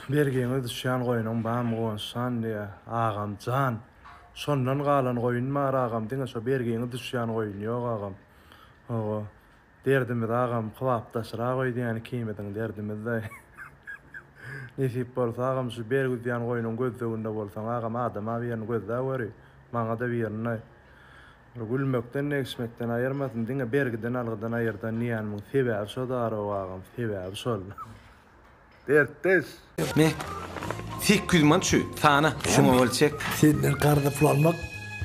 Bergiňi düşýän goýnuň bamy Guwançjan diýýä. Agam jan. Şondan galan goýun bar agam diňe şo bergiňi düşýän goýun ýok agam. Hawa. Derdimiz agam kybapdaşrak öýdýän ikimiziň derdimiz-de. Nesip bolsa agam şu bergi üzýän goýnuň gözleginde bolsaň agam adama birini gözläweri. Maňa-da birini. Bir gülmekden degişmekden aýyrmasyn diňe bergiden algydan aýyrdan diýýänimiň sebäbi şo darow agam sebäbi şol. Dertdeş. Me, 800 manat şu, sana, şuňa gol çek. Senden karza pul almak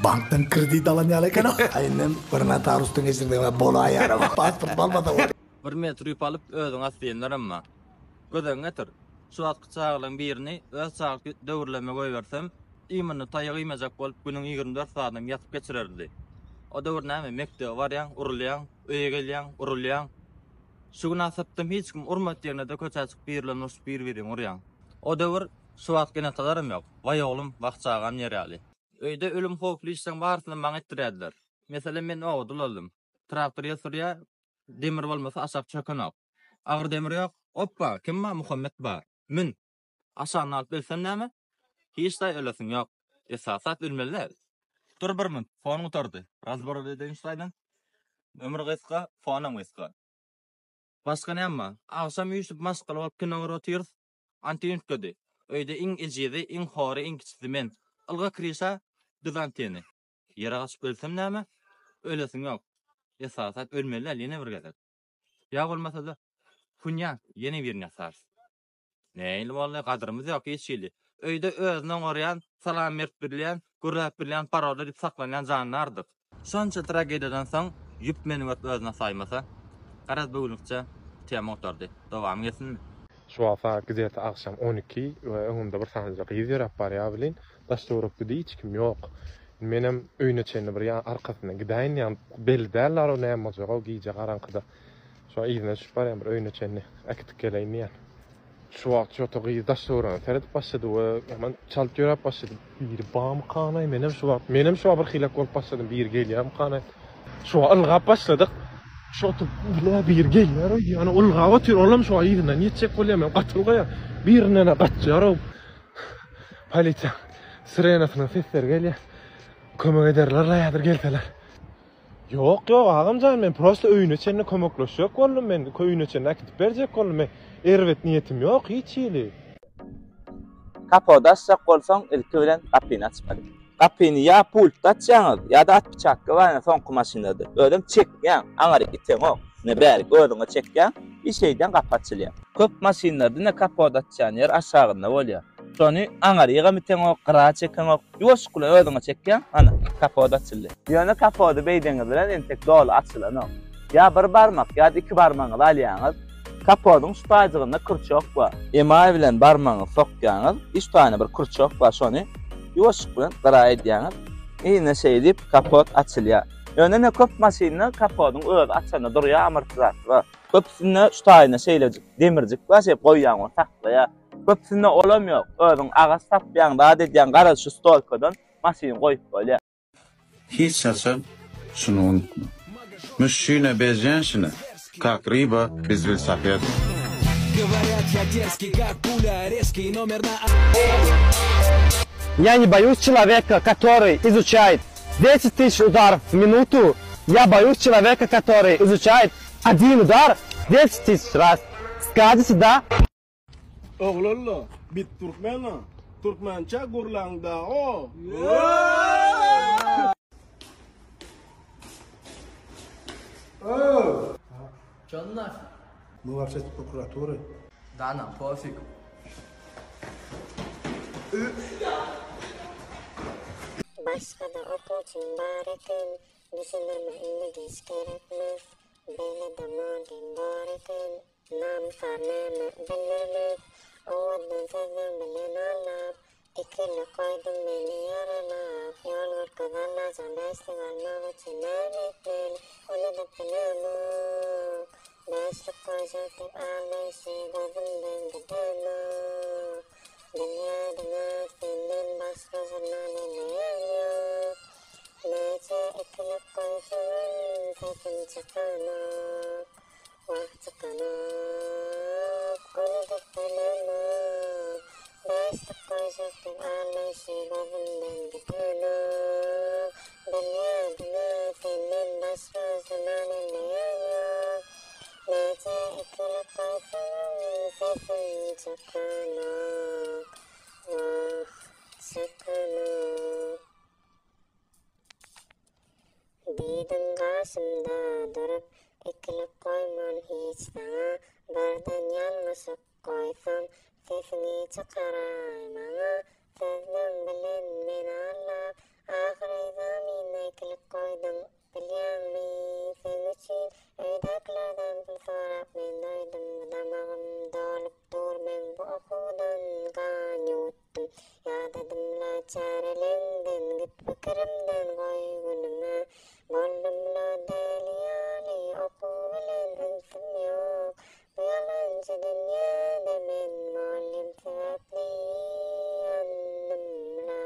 bankdan kredit alan ýaly eken. Aý indem bir notariusdan geçirseň bolaýar. Pasport bolmasa bolýar. Bir metr ýüp alyp özüň as diýenlerem bar. Göz öňüňe getir, şu wagtky çagalaryň birini öz çagalyk döwürlerime goýbersem, iýminde taýak iýmejek bolup günüň 24 sagadyny ýatyp geçirerdi. O döwür näme, mekdebe barýaň, urulýaň, öýe gelýäň, urulýaň. Şu gün asypdym hiç kim urmady diýende-de köçä çykyp biri bilen urşup bir-biriňi urýaň. O döwür şu wagtky ene-atalaram ýok. Waý oglum, wah çagam diýer ýaly. Öýde ölüm howply işleň barysyny maňa etdirýärdiler. Meselem men obada ulaldym. Traktor ýel sürýär, demir bolmasa aşak çökenok. Agyr demir ýok. Oppa, kim bar? Muhammet bar. Mün. Aşagyny alyp ölsem näme? Hiç zaý ölesiň ýok. Esasy zat ölmeli däl. Dur bir minut, fon gutardy. Razbor edeýin şu taýdan. Ömür gysga, fonam gysga. Başga näme bar? Agşam üýşüp maşgala bolup kino görüp otyrys. Anten üýtgedi. Öýde iň ejizi, iň hory, iň kiçisi men. Ylga krişa, düz anteni. Ýere gaçyp ölsem näme? Ölesiň ýok. Esasy zat ölmeli däl ýene bir gezek. Ýa bolmasa-da, hunýa, ýene birini ýasarys. Nähili boldy? Gadyrymyz ýok hiç hili. Öýde özüni oňarýan, salam berip bilýän, gürläp bilýän paroda diýip saklanýan jandardyk. Şonça tragediýadan soň ýüp meni görüp özüne saýmasa. Garaz bu günlükçe tema gutardy. Dowamy gelsinmi? Şu wagt sagat gidýärdi agşam 12 we öňümde bir sanyja gyz ýöräp barýar welin, daş-töwerekde-de hiç kim ýok. Menem öýüne çenli bir ýa arkasyndan gidäýin diýýän, belli däl-ä näme boljagy gije garaňkyda. Şo yzyna düşüp barýan bir öýüne çenli äkidip geleýin diýýän. Şu wagt şo gyz daş töweregine seredip başlady we ýaman çalt ýöräp başlady. Biri bamykanaý menem şu wagt menem şu wagt bir hilek bolup başladym biri gelýärmikanaý. Şu wagt ylgap başladyk. Şu wagt bile biri gelýär öýdýän ylgap otyr olam şu wagt yzyndan ýetjek bolýar men gaty ylgaýar. Birinden gaçýar o. Polisiýa sirenasynyň sesleri gelýär. Kömek ederler la häzir gelseler. Ýok ýok agamjan men prosta öýüne çenli kömekleşjek boldum men öýüne çenli äkidip berjek boldum men erbet niýetim ýok hiç hili. Kapody açjak bolsaň ilki bilen gapyny açmaly. Gapyny ýa pultda açýaňyz ýa-da atpiçatka bar ine soňky maşynlarda. Özem çekýäň, aňaryk iteňok. Ine bärik özüňe çekýäň i şeýdýäň gapy açylýar. Köp maşynlarda ine kapot açýan ýer aşagynda bolýar. Şony aňarygam iteňok, gyra çekeňok. Ýuwaşlyk bilen özüňe çekýäň, ana, kapot açyldy. Ýöne kapody beýdeňiz bilen entek doly açylanok. Ýa bir barmak, ýa-da iki barmagyňyzy alýaňyz. Kapodyň şu taýjygynda krçok bar. Emaý bilen barmagyňyzy sokýaňyz, üç sany bir krçok bar, şony ýuwaşlyk bilen gyra edýäňiz. Ine şeýdip kapot açylýar. Ýöne ine köp maşynda kapodyň özi açanda durýar, amortizator bar. Köpüsinde şu taýynda şeýlejik demirjik bar, şeýdip goýýaň, ony saklaýar. Köpüsinde olam ýok. Özüň agaç tapýaň, zat edýäň, garaz şu stolkadan maşyny goýup bolýar. Hiç haçan şuny unutma. Muşşina bez ženşina, kak ryba bez welosipeda. Я не боюсь человека, который изучает 10 тысяч ударов в минуту. Я боюсь человека, который изучает один удар 10 тысяч раз. Скажете да? Oglanlar, bit türkmen-a, türkmençe gürläň-dä-o! Чё нафиг? Мы вообще с прокуратуры. Да нам пофиг. Başga-da okuwçym bar eken, Düşündirme indi giç gerekmez. Beýle-de mollym bor eken, Namys-ar näme bildirmez. Owadan sözleň bilen aldap, Ikili goýduň meni ýaralap. Ýol görkez Allajan bäşlik almak üçin näme etmeli, unudyp bilemok. Bäşlik goýjak diýip aldaýşy gözümden gidenok. Bilýärdiň-ä senden başga žurnal elleýän ýok. Näçe ikilik goýsaňam sesim çykanok. Wah çykanok, unudyp bilemok. Goýjak diýip aldaýşy gözümden gidenok. Bilýärdim-ä senden başga şemal elleýän ýok. Näçe ikilik goýsaňam sesim çykanok. Wah, çykanok. Diýdiň gaşymda durup, ikilik goýman hiç saňa, Birden ýalňyşyp goýsam, sesiňi çykaraý maňa, Sözleň bilen meni aldap, ahyry zamyna ikilik goýduň, Bilýäňmi, seň üçin öýdäkilerden pul sorap men doýdum, Bu damagym dolup dur meň bu okuwdan gan ýuwutdym. Ýadadym-la çäreleňden, Git pikirimden, goý günüme. Boldum-la däli ýaly, Okuw bilen ünsüm ýok. Bu ýalançy dünýäde men mugallym sebäpli ýandym-la.